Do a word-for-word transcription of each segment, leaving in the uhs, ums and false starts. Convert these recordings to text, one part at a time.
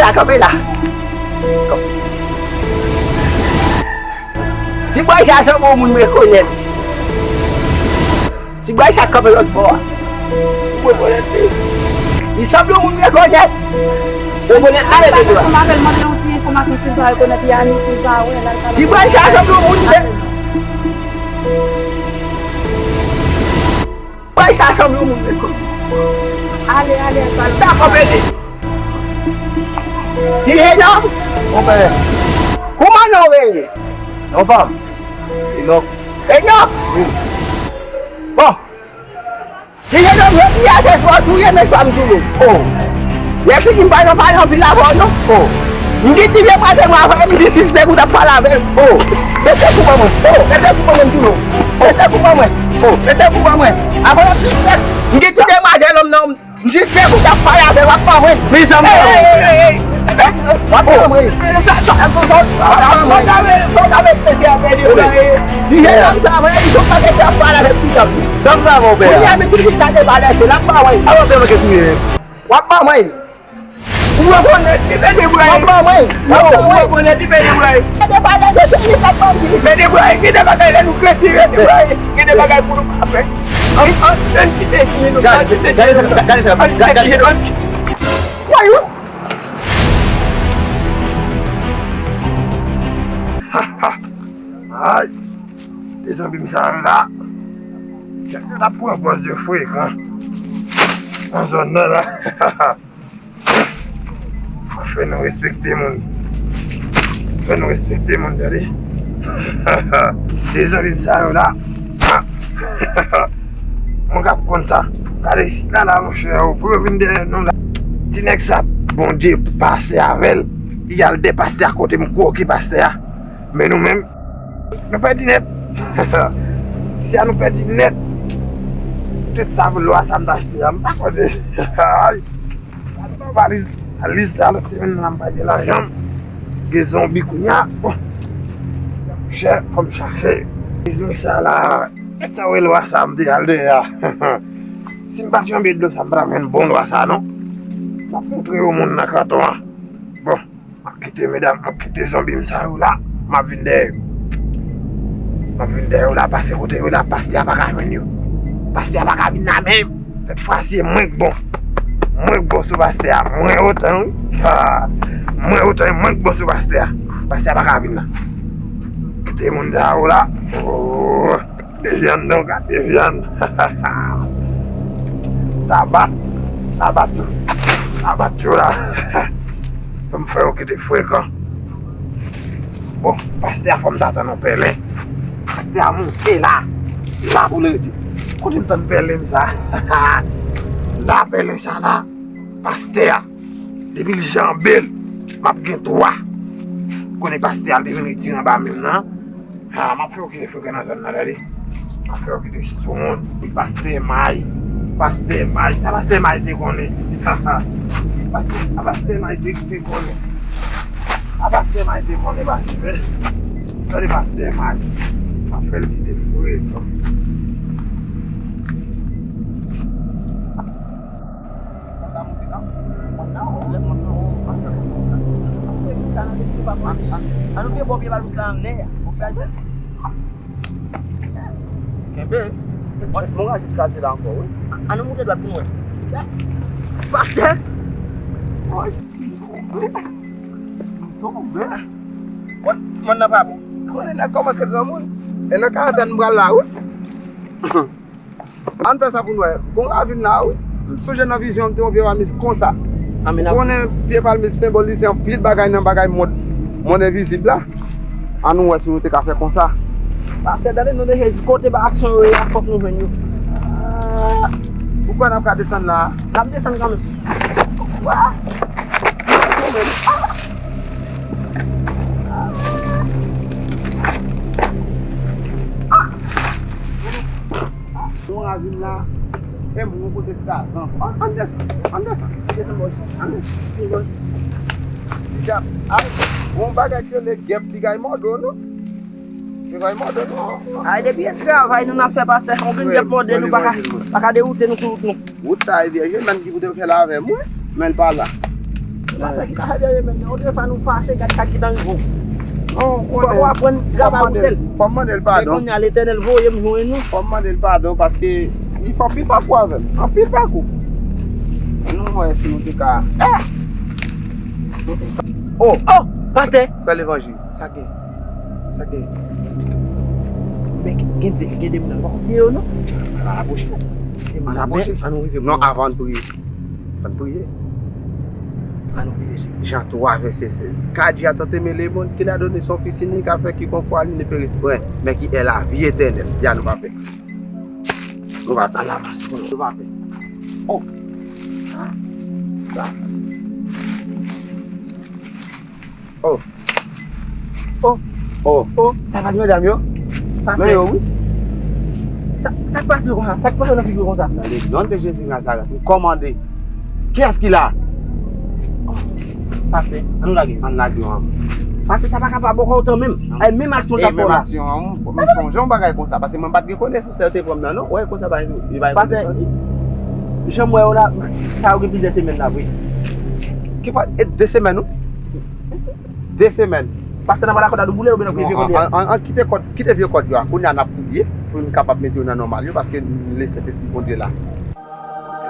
Sa kanpe la. Ti bòy sa sanble yon moun m rekonèt. Ti bòy sa kanpe lòt bò a. Ou rekonèt li? Li sanble yon moun m rekonèt. Ou rekonèt ale de dwa. Ti bòy sa sanble yon moun m rekonèt. Bòy sa sanble yon moun rekonèt. Ale, ale, ale. Dakò, pede. Di jenòm. Monpè. Kouman non w rele? Non pa m. Enòk. Enòk? Wi. Bon. Di jenòm, jodi a se fò w touye mesye a m touye w. Oh. Lè fini m pa nan pale anpil avè w non. Oh. M di ti vye pase mwen avè w, m di sispèk ou t ap pale avè l. Oh. Mete kou ban mwen. Oh. Mete kou ban mwen m touye w. Mete kou ban mwen. Oh. Mete kou ban mwen. Avè w sispèk. M di ti demwazèl non m nan. M jis fè kou t ap pale avè w, w ap ban mwen. Men sa m ba w. W ap ban mwen. Sa, sa, sa, sa, sa, w ap ban mwen. Sa w ta vle, sa w ta vle, mesye a pèdi w la, e. Di jenòm sa, mwen, li sot pa gen ap pale avèk ti dam. Sa m ba w, pè a. Kounye a, men tout vit la debalè, se l ap ban mwen. Alò, pè mwen, kèt mwen. W ap ban mwen. Ou rekonèt li, men debray. W ap ban mwen. W ap ban mwen. Ou rekonèt li, men debray. Debalè, se li k ap ban mwen. Men debray, gen de bagay lè nou kretyen, men debray. Gen de bagay pou nou pa fè. Ann, ann, ann kite fini nou, ann kite fini nou, ann kite fini nou, ann kite. Ay, ti zanmi m sa la. Kèk yo t ap pran pòz yo frekan nan zòn nan la. Fò nou respekte moun. Fò nou respekte moun, tande. Ti zanmi m sa yo la. Moun k ap konn sa. Gade isit la, la, monchè, yo, pou yo vin dèyè nou la. Ti nèg sa, Bondye pase avè l. Li al dèyè pastè a kote m kwoke pastè a. Men nou menm, nou pèdi nèt. Isi a nou pèdi nèt. Poutèt sa, lwa sa m t achte a, m pa konnen. Ay. Valiz, valiz sa, lòt semèn nan m pa gen lajan. Gen zonbi kounye a. Bon. Chè, fò m chache. Bezwen sa la. Mèt sa wè lwa sa m te al dèyè a. Si m pa t janbe dlo sa, m pa t ap jwenn bon lwa sa non. M ap montre yo moun nan kanton an. Bon. M ap kite medam, m ap kite zonbi m sa yo la. M ap vin dèyè yo. M ap vin dèyè yo la, pase kote yo la, pastè a pa ka jwenn yo. Pastè a pa ka vin la menm. Sèt fwa si e mwen k bon. Mwen k bon sou pastè a. Mwen otan wi. Ha. Mwen otan e mwen k bon sou pastè a. Pastè a pa ka vin la. Kite moun sa yo la. Oh. Gade vyann non, gade vyann. Tabat, tabat yo, tabat yo la. Fò m fè yo kite frekan. Bon, pastè a fò m ta tann yon pèlen. Pastè a monte la, la pou l rete. Kote m tann pèlen m sa? La pèlen sa la, pastè a. Depi l janbe l, m ap gen twa. Konnen pastè a l te vin retire anba men m nan. Ha, m ap fè yo kite frekan nan zòn nan, tande. M ap fè yo kite sou moun. Pastè May. Pastè May. Sa pastè May te konnen? Pastè, sa pastè May te, te konnen? Sa pastè May te konnen, pastè. Tande pastè May. M ap fè l kite frekan. An nou vye bò pye balous la annlè. Kenbe. Mwen rajout kraze la ankò, wi. An nou moute dwat pou nou wè. Pastè. Tonbe. Mòn nan pa bon. Konnen nèg kòmanse granmoun. E nan karant an m pral la, wi. Ann fè sa pou n wè. Gon ravin la, wi. M sonje nan vizyon, m te yon vye palmis konsa. Ou konnen pye palmis senbolize anpil bagay nan bagay mond, mond envizib la. Ann nou wè si nou te ka fè konsa. Pastè, dan le non de Jezi, kote ba aksyon yo ye a, fòk nou jwenn yo. Ah, ou kwè n ap ka desann la a? N ap desann kanmenm. Wa! Nou ravin la, e moun kote gazan. Ann, ann desann, ann desann, desann bò isi, ann desann bò isi. Deja, ay, gon bagay ki rele gèp, li kay mòde w, non? Li kay mòde w, non? Ay, depi e travay nou n ap fè, pastè, yon grenn gèp mòde nou, pa ka, pa ka dewoute nou sou wout nou. Wout sa e vyèj, menm ki pou te fè l avè m, wi, men l pa la. Pastè, ki sa fè dèyè menm nan? Yon de fwa nou fache, gad sa ki t anrive w. Non, ou konnen, fò w aprann travay pou sèl. Fò m mande l padon. Men kounye a, Letènèl voye m jwenn ou. Fò m mande l padon paske li fè anpil pa kou avè m. Anpil pa kou. Nou wè si nou te ka. Eh! Oh! Oh! Pastè! Fè levanjil. Sa gen? Sa gen? Men gen de, gen de moun nan pa kontinye yo non. Ann apwoche. Ann apwoche. Ann rive. Non, avan n priye. Ann priye. Ann priye. Jan twa vèsè sèz. Car Dieu a tant aimé le monde qu'il a donné son Fils unique afin quiconque croit en lui ne périsse point, mais qu'il ait la vie éternelle. Ya nou pa pè. Nou pa pè. Ann avanse. Nou pa pè. Oh. Sa. Sa. Oh. Oh. Oh. Oh. Sa pa ti medam yo? Pastè. Men yo, wi. Sa, sa k pase yo konsa? Sa k pase yo nan figi yo konsa? Dans le nom de Jésus Nazareth, m kòmande. Qui est-ce qui là? Pastè, ann lage. Ann lage yo ann. Pastè, sa pa ka pa bò kò otan menm. Ay, menm aksyon l t ap fè w la. Menm aksyon an, wi. Men sonje yon bagay konsa, paske mwen m pa t gen konesans sa yo te pran m nan, non. Wè, konsa bagay li bay. Pastè, jan m wè yo la, sa yo gen plizyè semèn la, vre. Ki pa, e de semèn, wi. De semèn. Pastè, n ap al lakòd la nou boule oubyen n ap rive kote a? Non, an, an, an, kite kòd, kite vye kòd yo a. Kounye a n ap priye pou n kapab mete yo nan nòmal yo, paske Lesentespri Bondye la.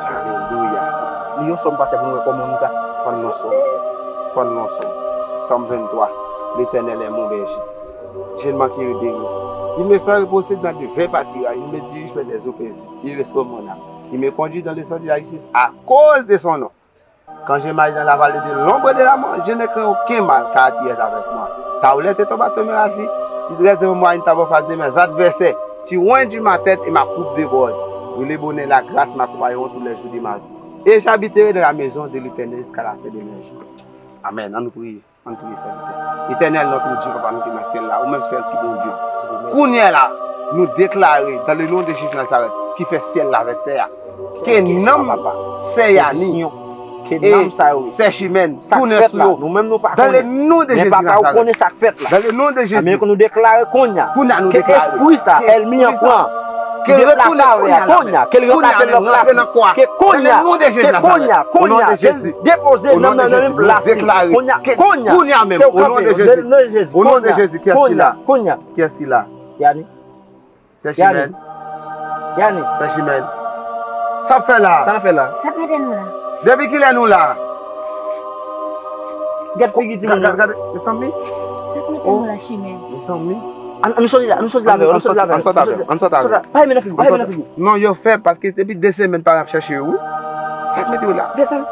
Alelouya. Li yon sòm, pastè, pou nou wè kòman nou ka. Fò n li yon sòm. Fò n li yon sòm. Sòm venntwa. L'Éternel est mon berger. Je ne manquerai de rien. Il me fait reposer dans de verts pâturages. Il me dirige près des eaux paisibles. Il restaure mon âme. Il me conduit dans les sentiers de la justice à cause de son nom. Quand je marche dans la vallée de l'ombre de la mort, je ne crains aucun mal, car tu es avec moi. Ta houlette et ton bâton me rassurent. Tu dresses devant moi une table en face de mes adversaires. Tu oinds ma tête et ma coupe déborde. Vis le bonheur et la grâce m'accompagneront tous les jours de ma vie. Et j'habiterai dans la maison de l'Éternel jusqu'à la fin de mes jours. Amen. Ann nou priye. Ann priye, sèvitè. Etènèl, notre Dieu, papa nou ki nan syèl la, ou menm sèl ki Bondye. Kounye a la, nou deklare, dans le nom de Jésus Nazareth, ki fè syèl la avèk tè a, ke nanm sè Yani e sè Chimèn tounen sou yo. Dans le nom de Jésus Nazareth. Dans le nom de Jésus Nazareth. Kounye a nou deklare ke espri sa, ènmi an pran, ke l retounen kounye a la. Kounye a menm, rantre nan kò a. Dans le nom de Jésus Nazareth. Au nom de Jésus. Depoze nanm nan nan menm plas li. Kounye a, kounye a, kounye a menm, au nom de Jésus. Au nom de Jésus, kiyès ki la? Kiyès ki la? Yani. Sè Chimèn. Yani. Sè Chimèn. Sa w ap fè la? Sa n ap fè la? Sa k mete nou la? Depi kilè nou la? Gad figi timoun yo. Gad, gad, gad, mezanmi. Sa k mete nou la, Chimèn? Mezanmi. Ann, ann soti la, ann soti la avè yo, ann soti la avè yo. Ann soti avè yo, ann soti avè yo. Pa renmen nan figi, pa renmen nan figi. Non, yo fè, paske depi de semèn pa m ap chèche yo, wi. Sa k mete yo la? Desann.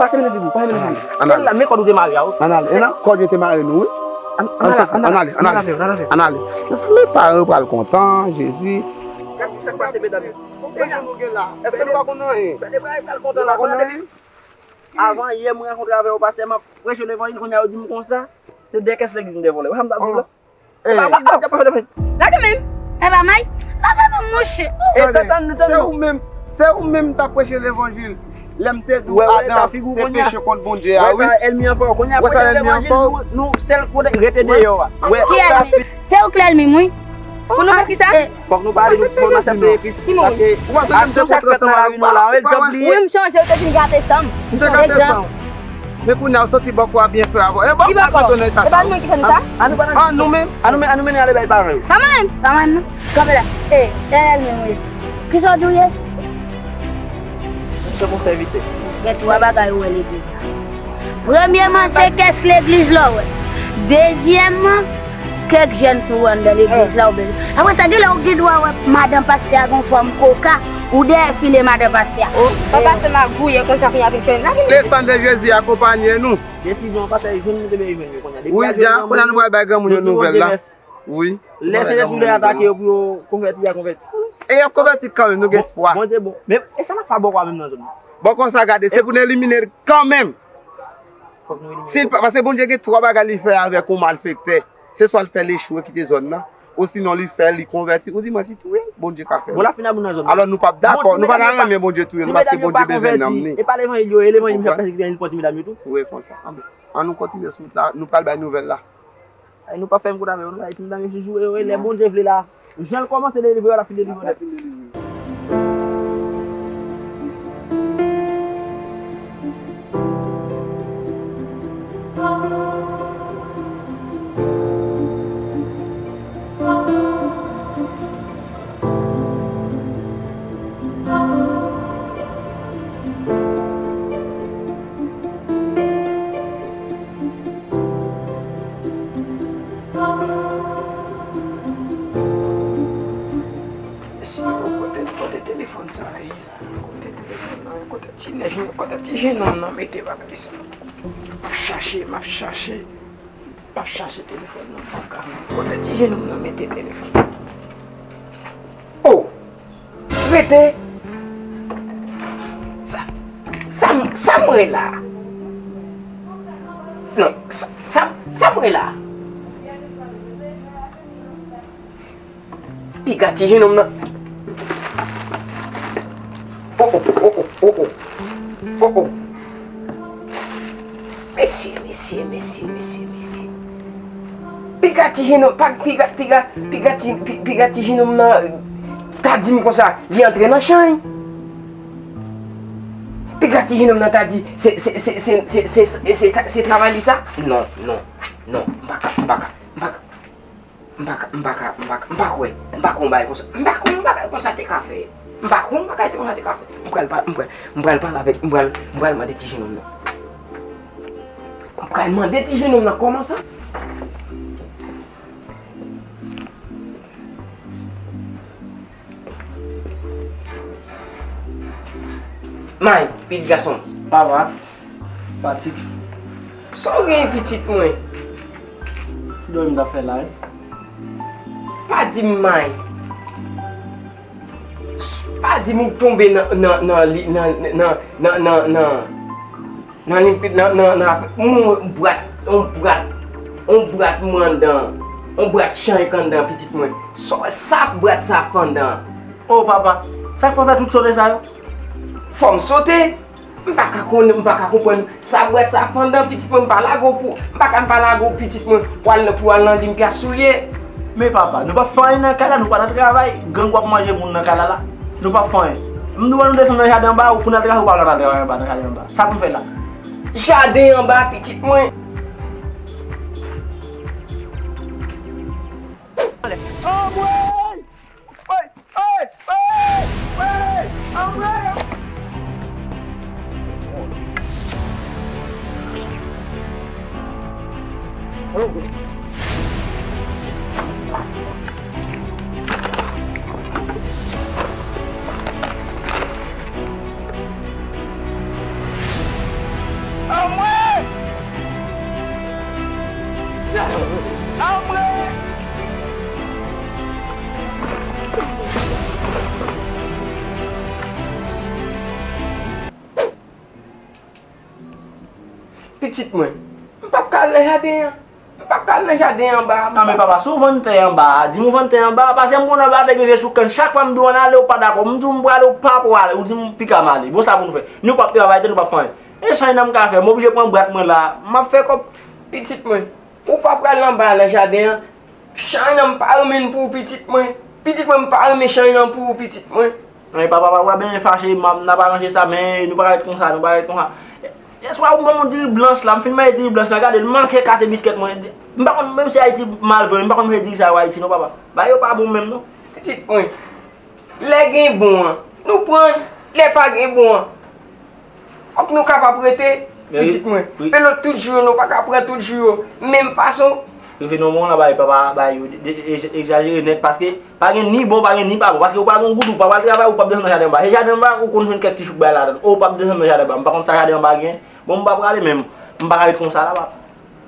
Pase men nan figi w, pase men nan figi w. Ann ale. Men kòd ou te mare a, wi. Ann ale. E nan kòd yo te mare nou, wi. Ann ale, ann ale, ann ale. Ann ale. Mezanmi, paran yo pral kontan, Jezi. Gad ki sa k pase, medam yo. Kounye a nou gen la. Èske nou pa konn anyen? Fè de bagay pral kontan la, fè de. Avan yè, mwen rankontre avè yo, pastè, m ap preche levanjil, kounye a yo di m konsa, se de kès legliz m te vòlè. Wè sa m t ap di w la? Lage men m. Epa may. Lage men m, monchè. Se ou menm, se ou menm t ap preche levanjil. Lè m te di w Adan te peche kont Bondye a, wi. Wè sa ènmi an fè w. Kounye a preche levanjil, nou, nou sèl kote rete deyò a. Kiyès? Se ou k lènmi m, wi. Pou nou fè kisa? Fòk nou pale, fòk nou aksepte Kris. Ki moun? Paske aksyon sa k fèt nan lavi nou la, egzanp li ye. Wi, m chonje, ou te fin gate san m. M chonje egzanp. Men kounye a, w santi bòkò a byen fè avè w. E bòkò a kanpe nan eta sa. E pa nou menm ki fè nou sa? An nou pa nan. An nou menm? An nou men, an nou mennen ale bay paran yo. Pa mwen menm, pa mwen menm non. Kanpe la. E, Etènèl menm wi. Kisa w di w ye? M se yon sèvitè. Gen twa bagay ou wè legliz la. Premyèman, se kès legliz la w wè. Dezyèmman, kèk jèn tou anndan legliz la oubyen. Apre sa, genlè ou gen dwa wè madanm pastè a gen yon fòm koka, ou dèyè file madanm pastè a. Papa se magouye konsa kounye a vin fè nan vin. Le sang de Jésus akonpanye nou. Desizyon an pastè jwenn nou te bezwen jwenn yo kounye a. Wi, dja kounye a nou pral bay granmoun yo nouvèl la. Wi. Lè Sentespri atake yo pou yo konvèti, y a konvèti. E y ap konvèti kanmenm, nou gen espwa. Bondye bon. Men, e sa n ap fè bòkò a menm nan zòn nan? Bon, konsa gade, se pou n elimine l kanmenm. Fòk nou elimine l. Si l pa, paske Bondye gen twa bagay li fè avèk yon malfektè. Se swa l fè l echwe kite zòn nan, osinon li fè li konvèti. Ou di mwen si touye, Bondye ka fè l. Bon, l ap fin ak nou nan zòn nan. Alò nou p ap dakò, nou pa ta renmen Bondye touye nou paske Bondye bezwen nanm ni. E pa levanjil yo, e levanjil misye ap pèsekite, li pran ti medam yo tou. Wi, konsa. Anben, ann nou kontinye sou wout la, nou pral bay nouvèl la. Ay, nou p ap fè m kout avè yo, nou bay ti medam yo sou jou yo, e lè Bondye vle la, jan l kòmanse delivre yo, l ap fin delivre yo nèt. Mesye, kote, kote telefòn sa ye la? Kote telefòn nan? Kote ti nèg, kote ti jenòm nan mete bagay sa? M ap chache, m ap chache. M ap chache telefòn nan, m pa ka jwenn. Kote ti jenòm nan mete telefòn? Oh! Rete! Sa, sa, sa m wè la? Non, sa, sa, sa m wè la? Piga ti jenòm nan. Oh, oh, oh, oh, oh, oh. Oh, oh. Mesye, mesye, mesye, mesye, mesye. Piga ti jenòm, pa, piga, piga, piga ti, pi-, piga ti jenòm nan, ta di m konsa, li antre nan chay. Piga ti jenòm nan ta di, se, se travay li sa? Non, non, non, m pa ka, m pa ka, m pa ka. M pa ka, m pa ka, m pa ka, m pa kwè, m pa kwè yon bagay konsa, m pa kwè yon bagay konsa te ka fè. M pa kwè yon bagay konsa te ka fè. M pral pa-, m pral, m pral pale avèk, m pral, m pral mande ti jenòm nan. M pral mande ti jenòm nan kòman sa? May, pitit gason m. Papa, Patrick. Sa w gen pitit mwen? Ti dòmi m t ap fè la wi. Pa di m may. Pa di m ou tonbe nan, nan, nan, li- nan, nan, nan, nan, nan, nan, nan, nan, nan, yon bwat, yon bwat, yon bwat mwen anndan, yon bwat chay k anndan pitit mwen. Sa, sa bwat sa ap fè anndan? Oh papa, sa k fè w fè tout sote sa yo? Fò m sote? M pa ka konnen, m pa ka konprann. Sa bwat sa ap fè anndan pitit mwen, m pa lage w pou, m pa ka m pa lage w pitit mwen. W al nan, pou w al nan limpi a soulye. Men papa, nou p ap fè anyen nan kay la, nou pa nan travay. Gang w ap manje moun nan kay la la. Nou p ap fè anyen. M di w ann nou desann nan jaden anba, ou pou n al travay, ou pa vle n al travay anba nan jaden anba. Sa pou n fè la? Jaden anba pitit mwen. Anmwey! Anmwey! Anmwey! Anmwey! Anmwey! Anmwey! Pitit mwen, m p ap ka al nan jaden an. M p ap ka al nan jaden anba a. Non, men papa, si w vann tè anba a, di m ou vann tè anba a, paske m konn anba a te gen vye sou kann. Chak fwa m di w ann ale, ou pa dakò. M di w m prale, ou pa prale. Ou di m pika m ale. Bon, sa pou nou fè? Nou p ap travay, nou p ap fè anyen. E chay nan m ka fè, m oblije pran bwat mwen la. M ap fè kòb. Pitit mwen, ou pa pral anba a nan jaden an. Chay nan m pa renmen l pou ou, pitit mwen. Pitit mwen, m pa renmen chay nan pou ou, pitit mwen. Men papa, papa, w ap byen fache, m ap, n ap aranje sa, men nou pa ka ret konsa, nou pa ka ret konsa. Yèswa, ou ban m yon diri blanch la, m fin manje diri blanch la, gade, l manke kase biskèt mwen. M pa konn, menm si Ayiti mal vre, m pa konn manje diri sa yo Ayiti non, papa. Bagay yo pa bon menm non. Pitit mwen, lè gen bon an, nou pran l, lè pa gen bon an, fòk nou kapab rete, pitit mwen. Wi. E lòt tout jou yo, nou pa ka pran tout jou yo menm fason. Rive nan moman la, bagay, papa, bagay yo de- de- egzajere nèt, paske pa gen ni bon, pa gen ni pa bon, paske ou pa gen goud, ou pa pral travay, ou p ap desann nan jaden anba. Se jaden anba, ou konn jwenn kèk ti chouk bay ladan l. Ou p ap desann nan jaden anba. M pa konn sa jaden anba gen. Bon, m pa prale menm. M pa ka ret konsa la, papa.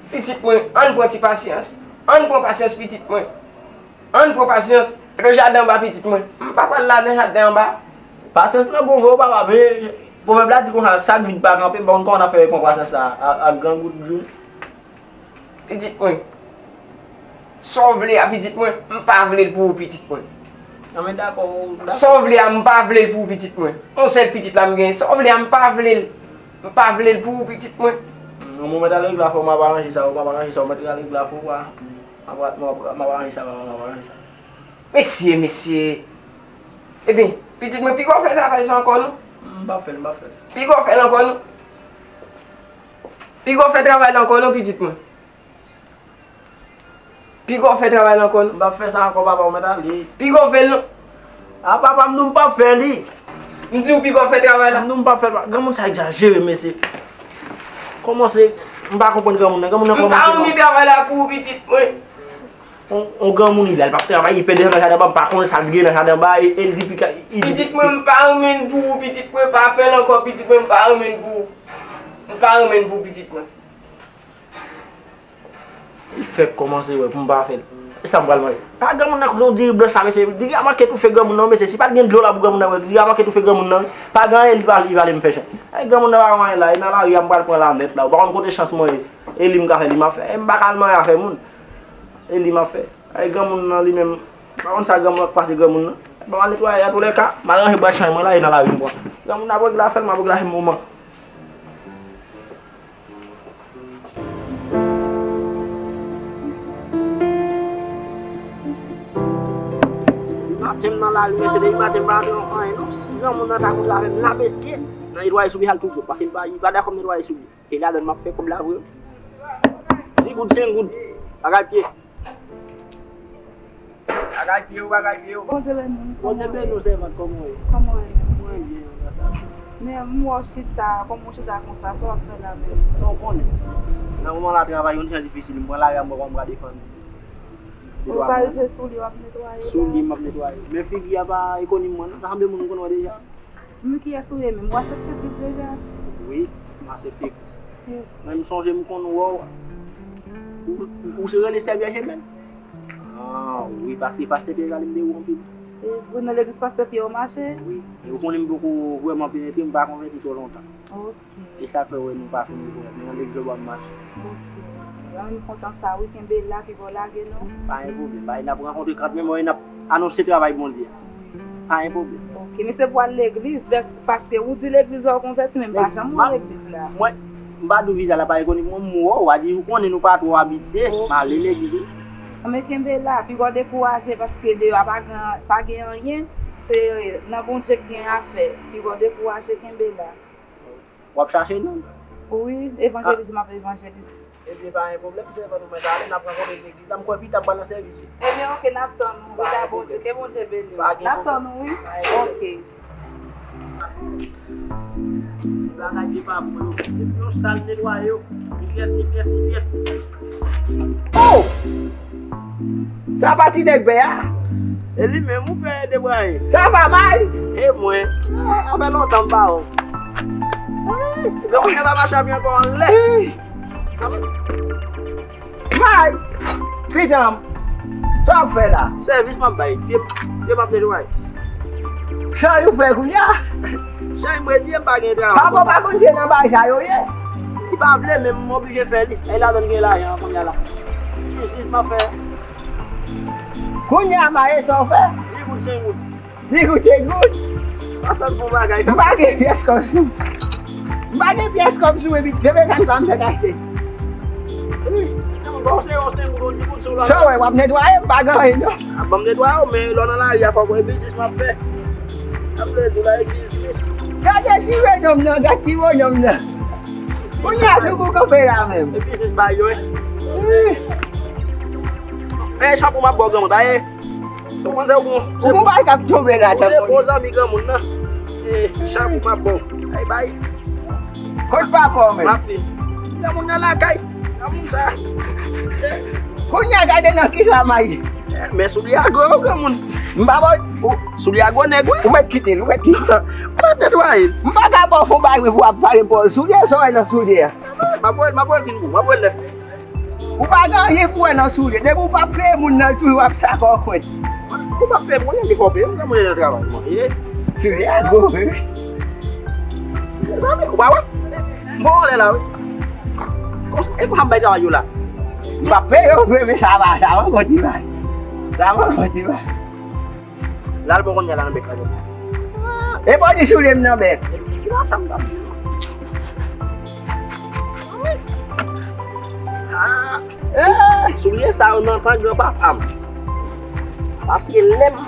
Pitit mwen, ann pran ti pasyans. Ann pran pasyans, pitit mwen. Ann pran pasyans. Rete jaden anba, pitit mwen. M pa pral ladan jaden anba. Pasyans lan bon vre wi, papa, men pwovèb la di konsa, sak vid pa kanpe, m pa konn kòman n ap fè pran pasyans sa a, ak, ak gran goud djòl. Pitit mwen. Sa w vle a, pitit mwen, m pa vle l pou ou, pitit mwen. Nan men dakò, dakò. Sa w vle a, m pa vle l pou ou, pitit mwen. Yon sèl pitit la m genyen. Sa w vle a, m pa vle l. M pa vle l pou ou, pitit mwen. Yon moman, m ap regle afè w, m ap aranje sa, m ap aranje sa, m ap regle afè w, papa. M ap, m ap, m ap aranje sa, papa, m ap aranje sa. Mesye, mesye. Ebyen, pitit mwen, piga w fè travay sa ankò, non? M p ap fè l, m p ap fè l. Piga w fè l ankò, non? Piga w fè travay la ankò non, pitit mwen. Piga w fè travay la ankò non. M p ap fè sa ankò, papa, ou mèt ale. Piga w fè l non. A, papa, m di w m p ap fè li. M di w piga w fè travay la. M di w m p ap fè l, pa. Granmoun sa egzajere, mesye. Kòman se, m pa konprann granmoun nan. Granmoun nan kòmanse bon. M pa renmen travay la pou ou, pitit mwen. On, on granmoun, li la, li p ap travay, li pèdi nan jaden anba, m pa konnen sa l gen nan jaden anba, e, e l di pika, li di. Pitit mwen, m pa renmen l pou ou, pitit mwen, pa fè l ankò, pitit mwen, m pa renmen l pou ou. M pa renmen l pou ou, pitit mwen. Li fèk kòmanse wè pou m pa fè l. E sa m pral manje. Pa granmoun nan kote yon diri blanch la, mesye. Diri a manke toufe granmoun nan, mesye. Si pa t gen dlo la pou granmoun nan wè, diri a manke toufe granmoun nan. Pa gen anyen li pa, li pa vle m fè chay. Ay, granmoun nan pa gen anyen la. E nan lari a m pral pran la nèt la. Ou pa konn kote chans mwen ye. E li m ka fè, li m ap fè. E m pa ka al manje afè moun. E li m ap fè. Ay, granmoun nan li menm. Pa konn sa granmoun ap pase granmoun nan. Bon, m al netwaye a toulèka. M al ranje bwat chay mwen la, e nan lari m pran. Granmoun ap regle afè l, m ap regle afè m moman. Maten m nan lari, mesye, depi maten m pa antre nan anyen non. Si granmoun nan ta kontre avè m la, mesye, nan netwaye soulye sa l toujou, paske li pa, li pa dakò m netwaye soulye. E ladan m ap fè kòb la vre. Di goud, senk goud. Bagay pye. Bagay pye yo, bagay pye yo. Bondye beni w. Bondye beni w, sèvant, kòman w ye? Kòman w ye? Mwen byen, grasa. Men m wè w chita, kòman w chita konsa, sa w ap fè la menm? Sa w konnen. Nan moman la, travay yon jan difisil, m pran lari a, mwen pran bra defann. Ou sa rive soulye w ap netwaye la? Soulye m ap netwaye. Men figi a pa ekonim mwen, non. Sa sanble moun m konn wè deja. Men kiyès ou ye menm? Ou aksepte Kris deja? Wi, m aksepte Kris. Wi. Men m sonje m konn wè w. Ou, ou se rele sè Vyèj Emen? Ah, wi, paske pastè Pyè Jalin m te wè w anpil. E, ou nan legliz pastè Pyè w mache? Wi. E ou konnen m poko vrèman penetre, m pa konvèti twò lontan. Ok. E sa k fè w wè nou pa fin rekonèt. Men nan legliz yo ban m mache. Ok. Mwen menm m kontan sa, wi, kenbe la, pi bò lage non. Pa gen pwoblèm, pa gen, n ap rankontre kanmenm, wi, n ap anonse travay Bondye a. Pa gen pwoblèm. Ok, men se pou al legliz, bès-, paske ou di legliz la ou konvèti, men m pa janm wè w legliz la. Mwen, m pa di w vizaj la pa ekonik, mwen, m wè w, a di ou konnen nou pa twò abitye, m ale legliz, wi. Anben kenbe la, pi bò dekouraje, paske deyò a pa gen, pa gen anyen, se nan Bondye k gen afè, pi bò dekouraje, kenbe la. W ap chache non? Wi, evanjelize, m ap evanjelize. Ebyen, pa gen pwoblèm, sèvant ou mèt ale, n ap rankontre legliz la, m kwè pita m pral nan sèvis wi. Ebyen, ok, n ap tann ou, wi, Bondye, ke Bondye beni w. N ap tann ou, wi. Ok. Bagay ki pa bon yo. Epi yo sal netwaye yo. Ni pyès, ni pyès, ni pyès. Oh! Sa pa ti nèg vè a? E li menm ou fè debwaye. Sa pa bay? E mwen. Ah, sa fè lontan m pa wè w. Granmoun nan pa mache avè ankò anlè. Sa pa bay. Pijan, sa w ap fè la? Sèvis m ap bay. Pye, pye m ap netwaye. Chay ou fè kounye a? Chay m reziye m pa gen travay. Papa w pa konn se nan bagay sa yo ye? Li pa vle, men m oblije fè li. E ladan l gen lajan kounye a la. Biznis m ap fè. Kounye a, maye sa w fè? Di goud, senk goud. Di goud, senk goud. Sa fè l bon bagay. M pa gen pyès kòb sou. M pa gen pyès kòb sou, epi de mekan sa m fèk achte. Bon, se yon senk goud, yon di goud sou la. Sa w wè, w ap netwaye, m pa gen anyen non. A, ban m netwaye w, men lè w nan lari a, fòk w wè biznis m ap fè. Sa m vle di w la, e biznis. Gade ti bonòm nan, gade ti bonòm nan. Kounye a, sou kou kanpe la menm. E biznis ba yo, wi. Wi. Men chapo m ap ba w granmoun, ba e. Ou konn se ou bon. Ou bon bagay k ap tonbe la, ou se bon zanmi granmoun nan. E chapo m ap ba w. Ay, bay. Kot papa w menm? M ap vin. Granmoun nan lakay. Granmoun sa. Kounye a gade nan kisa m a ye. Men soulye a gwo, granmoun. M pa bon. Ou, soulye a gwo nèg, wi. Ou mèt kite l, ou mèt kite l. Ou mèt netwaye l. M pa ka ba w fon bagay pou w ap pale m pa w. Soulye sa w wè nan soulye a. M ap wè, m ap wè l vin gwo, m ap wè l nèf. Ou pa gen anyen pou wè nan soulye. Depi ou pa peye moun nan, toujou ap sakò kwent. Ou pa peye moun, li fò peye, ou gen moun nan travay. Soulye a gwo, wi. Mezanmi, ou pa wè? M pran anlè la, wi. Konsa, e konsa m bay travay yo la. M pa peye yo vre, men sa va, sa va kontinye. Sa va kontinye. L al bon kounye a la nan bèk la, jòf. E pa w di soulye m nan bèk. Ki nan sa m t ap di? Ah, eh! Soulye sa yo nan tan granpapa m. Paske lè m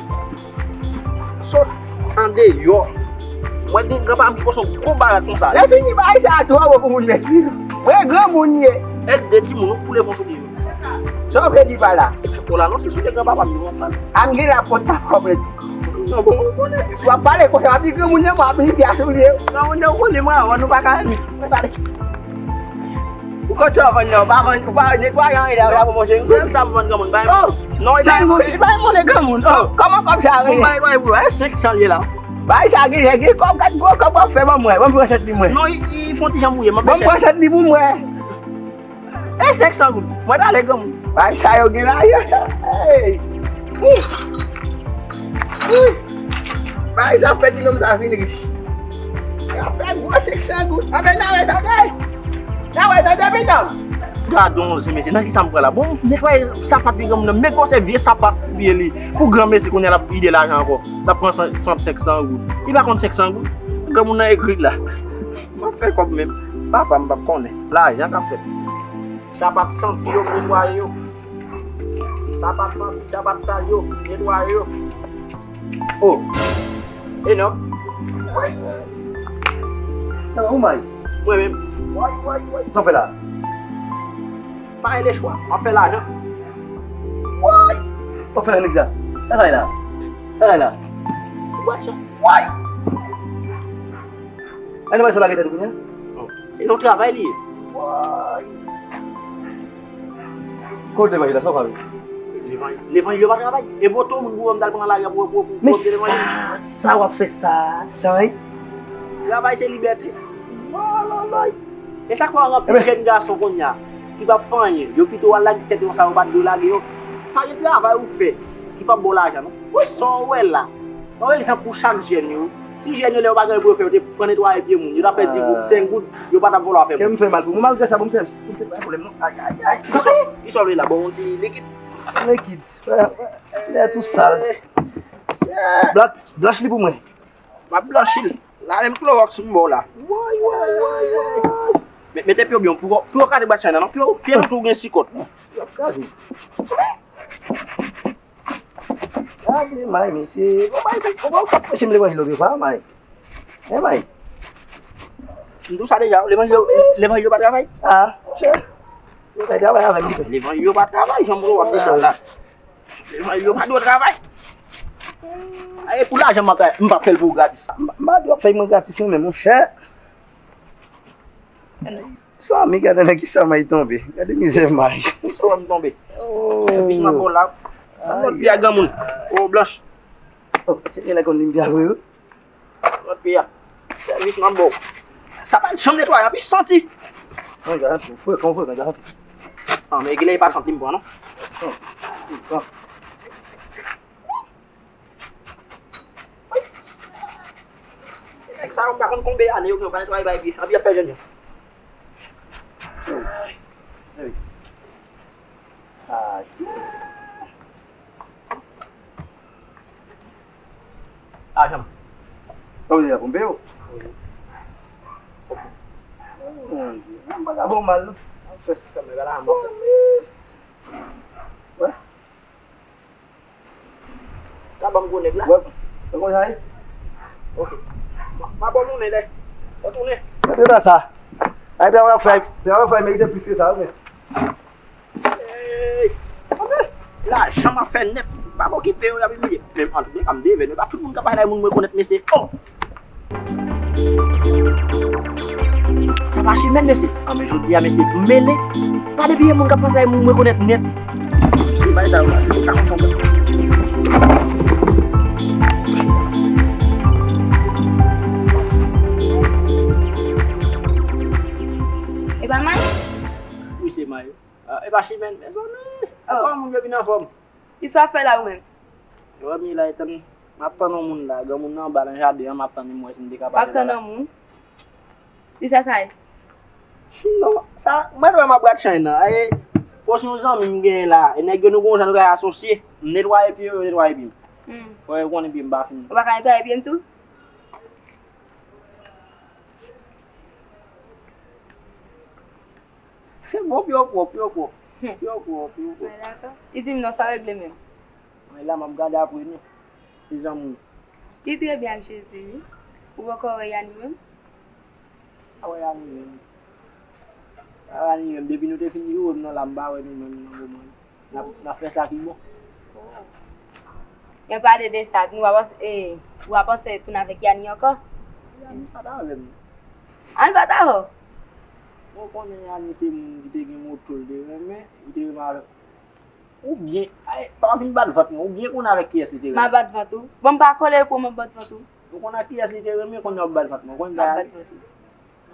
sot andeyò, mwen gen granpapa m ki pòs yon gwo barak konsa. Lè fini bagay sa a twò bon pou moun mèt viv. Mwen granmoun ye. E de timoun ou koule fon sou pye yo. Sa w vle di pa la? Epi pou la non, se sou de granpapa m yo w ap pale. A m gen la pot pa kòb redi. Non, bon, ou konnen. Si w ap pale konsa, w ap di granmoun nan, mwen ap rive a sou li. Granmoun nan, ou konnen mwen avan, nou pa ka. Mwen pale. Ou konn sa w vann nan, ou pa vann, ou pa netwaye anyen la, la pou manje. Sèl sa m vann granmoun, bay. Oh! Non, e bay manje, bay manje granmoun. Oh! Kòman kòb sa rele? Bay, bay, bay, e senk san l ye la. Bay sa gen, gen kòb, gad gwo kòb w ap fè ban mwen, ban m pran sant li mwen. Non, i, i fon ti jan mouye, m ap. Ban m pran sant li pou mwen. E senk san goud. Mwen pale granmoun. Bay sa yo gen la, yo. Hey. Wi. Wi. Bay sa fè ti nonm sa vin rich. Sa fè gwo senk san goud. Anben, n a wè tande. N a wè tande, medam. Gad yon zen, mesye, nan ki sa m pran la? Bon, netwaye sapat li granmoun nan. Men gwosè vye sapat pye li. Pou gran mesye kounye a l ap vide lajan ankò. L ap pran san, san, senk san goud. Li pa konn senk san goud. Granmoun nan egri la. M ap fè kòb menm. Papa m p ap konnen. Lajan k ap fèt. Sapat santi yo, netwaye yo. Sapat santi, sapat sal yo, netwaye yo. Oh. Enòk. Woy. Nan ou may? Mwen menm. Woy, woy, woy. Sa w fè la? Pa gen lechwa. M ap fè lajan. Woy. W ap fè lajan nèg sa? Sa sa ye la? Sa sa ye la? Ou wè sa? Woy. Ann bay sa lage tèt ou kounye a? Oh. E yon travay li ye. Woy. Kote levanjil la, sa w pale? Levanjil, levanjil yo pa travay. E moto moun pou yo m t al pran lari a pou, pou, pou, pou levanjil. Men sa, sa w ap fè sa, Chay? Travay se libète. Woy, woy, woy. E sa k fè w wè anpil jèn gason kounye a ki p ap fè anyen, yo pito al lage tèt yo konsa, yo pa t dwe lage yo. Pa gen travay ou fè ki p ap ba w lajan, non. Sa w wè la, yon egzanp pou chak jèn yo. Si jèn yo, lè yo pa gen anyen pou yo fè, yo te pran netwaye pye moun, yo t ap fè dis goud, senk goud, yo pa t ap vòlò afè moun. Kè m fè mal pou ou, malgre sa, bon, m fè, m fè pa pwoblèm, non. Ay, ay, ay. Kisa w vle la? Bon, yon ti likid. Likid. Lè tou sal. Blanch, blanch li pou mwen. M ap blanchi l. La menm klowòks m ba w la. Woy, woy, woy, woy. Mete pye w byen, pou, pou yo kraze bwat chay nan, non. Pye w, pye nou tou gen sikòt. Yo kraze. Gade, may, mesye. Bon, may, se, bon, w ap preche m levanjil lòt fwa, may. E, may. M di w sa deja, levanjil yo, levanjil yo pa travay. Ah, monchè. Yo pa travay avè m. Levanjil yo pa travay, jan m wè w ap di sa la. Levanjil yo pa dwe travay. E pou lajan m ap, m p ap fè l pou ou gratis. M pa, m pa dwe ap fè mwen gratis, non, men monchè. Zanmi, gade nan kisa may tonbe. Gade mizè may. Kisa w wè m tonbe? Oh. Sèvis m ap ba w la. Ay, lòt pye a granmoun. Oh, blanch. Oh, se genlè konn limpya vre, wi. Lòt pye a. Sèvis m ap ba w. Sa pa janm netwaye, anpi santi. Mwen gade, frekan, frekan, gade. Ah, men genlè e pa santi m pran, non. Santi, frekan. Nèg sa yo, m pa konn konbe ane yo gen, yo pa netwaye bay pye. Anpi y ap fè jènjan. Ay. Ay. Ah, janm. Sa w di a, konbe yo? Wi. Oh, mon Dieu. M pa ka ba w mal, non. Sa m fè? Sa m fè, gala, m ap fè. Wè. Ka ban m gwo nèg la. Wè, wè konsa ye? Ok. M a, m a ba w tounen lè. Ou tounen. Mete nan sa. Ay, travay w ap fè, travay w ap fè merite plis ke sa, ok. Ey! Anben, lajan m ap fè nèt. Pa okipe yo, y ap ibliye. Men antouka, m devèn. E pa tout moun k ap pase la, e moun m rekonèt, mesye. Oh! Sa pa chimèn, mesye. Anben, jodi a, mesye, m mele. Pa depi gen moun k ap pase la, e moun m rekonèt nèt. Se bay sa yo la, se pou ka kontan. E pa may? Wi, se may. Ah, e pa chimèn, mezanmi. Oh. Kòman moun yo vin anfòm? Kisa w ap fè la ou menm? Yo, m la, e tann, m ap tann yon moun la, granmoun nan anba nan jaden an, m ap tann li, m wè si m te ka pase la. W ap tann yon moun? Kisa sa ye? Non, sa, mwen wè m ap bwat chay nan. E, pwòch yon zanmi m genyen la, e nèg yo nou gon jan nou ka asosye. M netwaye pye yo, yo netwaye pye m. Hmm. Fò yo konnen pye m pa fini. Ou pa ka netwaye pye m tou? Bon, pye w pwòp, pye w pwòp. Hmm. Pye w pwòp, pye w pwòp. Mwen dakò. Li di m non, sa regle menm. Mwen la, m ap gade apre nou. Se zanmi w. Li trè byen ak Jezi, wi. Ou poko wè Yani menm? A wè Yani menm. Sa va ni menm, depi nou te fin joure m nan la, m pa wè nou menm nan moman. N ap, n ap fè sa ki bon. Gen pale de sa, nou pa panse, eh, ou pa panse tounen avèk Yani ankò? Yani pa t avè m. Ann pa t avè w? Ou konnen Yani se moun ki te gen moto l te renmen, li te renmen avèk. Oubyen, ay, pa vin bat vant mwen, oubyen konnen avèk kiyès li te renmen. M ap bat vant ou. Bon, m pa kole pou mwen bat vant ou. Ou konnen ak kiyès li te renmen, konnen w ap bat vant mwen. Ou konnen bagay. M ap bat vant ou.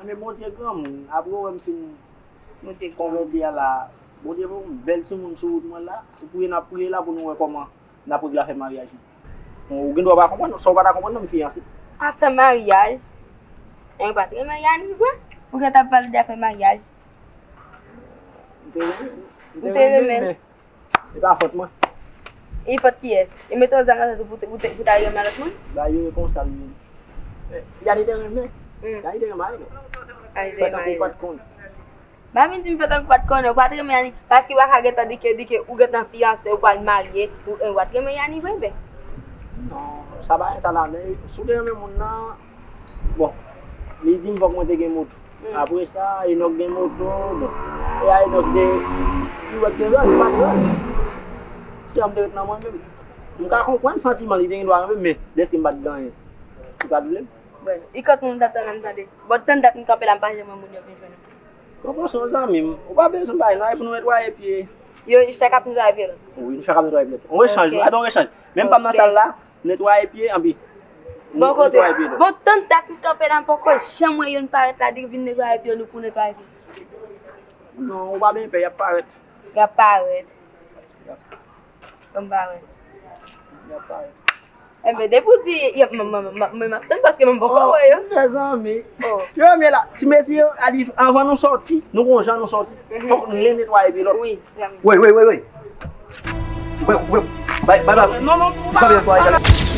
Mande Bondye granmoun, apre w wè m se m konvèti a la. Bondye voye yon bèl timoun sou wout mwen la. Se priye n ap priye la pou nou wè kòman n ap regle afè maryaj la. Bon, ou gen dwa pa konprann, sa w pa ta konprann nan, m fiyanse. Afè maryaj? Mwen pa t renmen Yani vre. Ou gentan ap pale de afè maryaj. M te renmen. Ou te renmen l? E pa fòt mwen. E fòt kiyès? E mete yon zam nan tèt ou pou te, pou te, pou ta renmen lòt moun? Ba, yo, e konsa l ye. Eh, Yani te renmen. Hmm. Yani te renmen Marie, non? Yani te renmen Marie. Ou pa t konn. Ba, vin di m fè tankou w pa t konnen, ou pa t renmen Yani, paske w pa ka gentan di ke, di ke ou gentan fiyanse, ou pral marye, ou, eh, ou pa t renmen Yani vre, ben. Non, sa pa sa la, men si w te renmen moun nan, bon, li di m fòk mwen te gen moto. Hmm. Apre sa, Enòk gen moto, bon. E a Enòk te, li wè te rèl, li pa t rèl. Se m te ret nan mwen menm. M ka konprann santiman li te gen dwa renmen m, men dèske m pa t gen anyen. Li pa t vle m. Bon, e kot moun t ap tann an tande. Bon, tann dat m kanpe la, m pa janm wè moun yo vin jwenn mwen. Bon, bon, se yon zanmi m. Ou pa bezwen bay non, e pou nou netwaye pye. Yo, chak ap netwaye pye lòt. Wi, nou chak ap netwaye pye lòt. On rechanj, ok. Wi, gade on rechanj. Menm pa m nan sal la, netwaye pye, anpi. Bon kote. Netwaye pye lòt. Bon, tann dat m kanpe la, m poko janm wè youn parèt la, di vin netwaye pye nou pou netwaye pye. Non, ou pa bezwen pè, y ap parèt. Y ap parèt. Bon, m pa wè. Y ap parèt. Enben, depi w di, y ap, mwen, mwen, mwen, mwen, m ap tann paske mwen poko wè yo. Oh, mezanmi. Oh. Yo, men la, ti mesye yo, a di, anvan nou sòti, nou gon jan nou sòti. Mhm. Fòk nou netwaye pye lòt. Wi, zanmi. Wi, wi, wi, wi. Wi, wi. Bay, bay, bay. Non, non, ou pa netwaye.